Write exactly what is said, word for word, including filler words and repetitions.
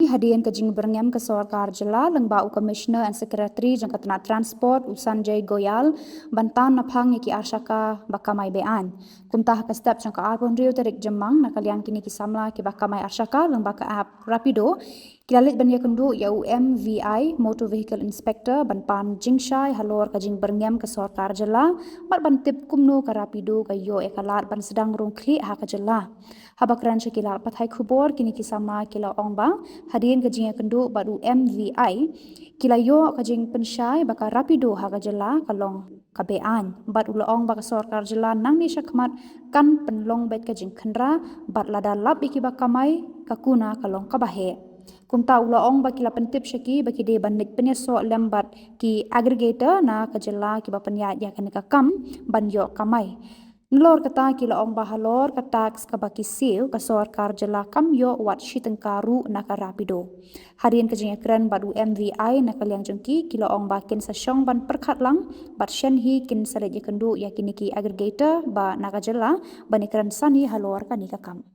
hadien ka jingbyrngem ka sorkar jylla lyngba u Commissioner and Secretary jong ka tnat Transport, u Sanjay Goyal, ban tan naphang ïa ki arshaka ba kamai be-aiñ. Kumta ha ka step jong ka arphew hynriew tarik Jymmang, na ka liang kine ki samla kiba kamai arshaka lyngba ka app Rapido, ki la leit ban ïakynduh ïa u M V I, Motor Vehicle Inspector, ban pan jingshai halor ka jingbyrngem ka sorkar jylla, bad ban tip kumno ka Rapido ka ïoh ïa ka lad ban sdang rung khlieh ha ka jylla. Haba kren sha ki lad pathai khubor, kine ki samla ki la ong ba hadien ka jingïakynduh bad u M V I, ki la ïoh ka jingpynshai ba ka Rapido ha ka jylla ka long ka be-aiñ. Bad u la ong ba ka sorkar jylla nangne shakhmat kan pynlong beit ka jingkhynra, bad lada lap ïa kiba kamai, ka kuna ka long kaba heh. Kumta u la ong ba ki la pyntip sha ki ba ki dei ban leit pynïasoh lem bad ki aggregator na ka jylla kiba pynïaid ïa kane ka kam ban ïoh kamai. Nalor kata, ki la ong ba halor ka tax kaba ki siew, ka sorkar jylla kam ïoh wat shi tyngka ruh na ka Rapido. Hadien ka jingïakren bad u M V I, na ka liang jong ki, ki la ong ba kin sa shong ban pyrkhat lang, bad shen hi kin sa leit ïakynduh ïa kine ki aggregator ba na ka jylla, ban ïakren sani halor kane ka kam.